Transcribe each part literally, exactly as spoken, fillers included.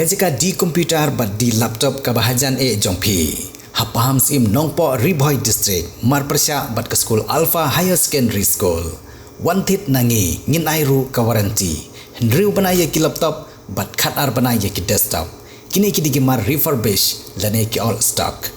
Ka jaka D computer bad D laptop kaba hajan eh jong phi, ha Pahamsyiem Nongpoh, Ri Bhoi District, marpyrshah bad ka skul Alpha Higher Secondary School. Wan thied na ngi, ngin ai ruh ka warranty. Hynriew bnai ïa ki laptop bad khatar bnai ïa ki desktop. Kine ki dei ki mar refurbish lane ki old stock.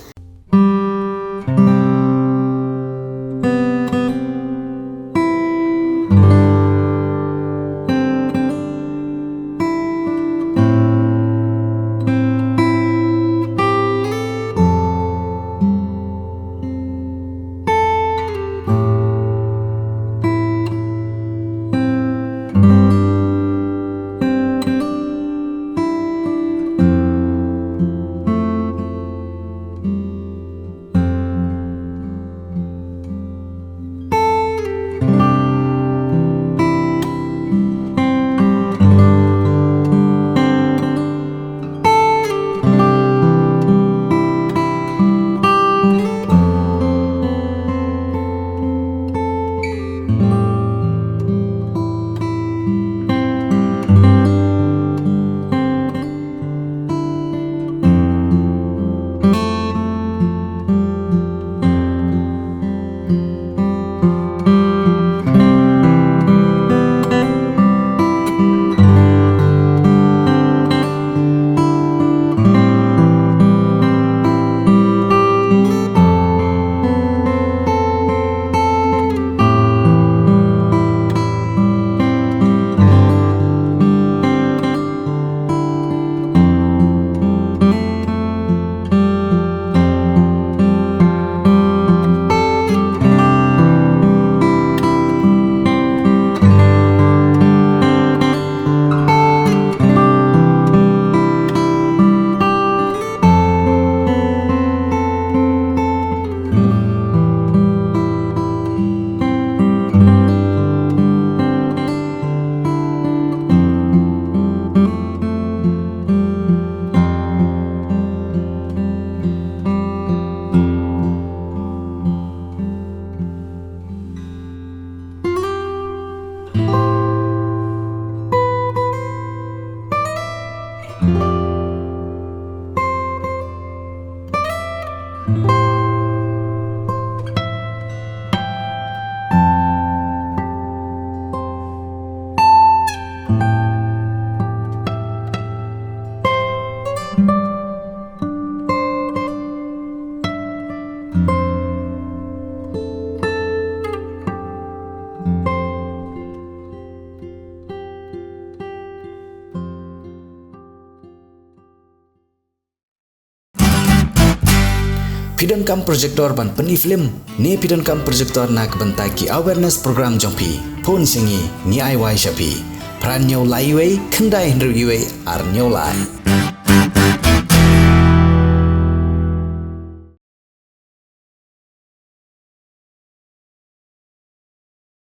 Phi donkam projector ban pyni film, ne phi donkam projector na ka bynta ki awareness program jong phi? Phone sha ngi, ngi ai wai sha phi. Phra hynñiew lai wei, khyndai hynriew wei, ar hynñiew lai.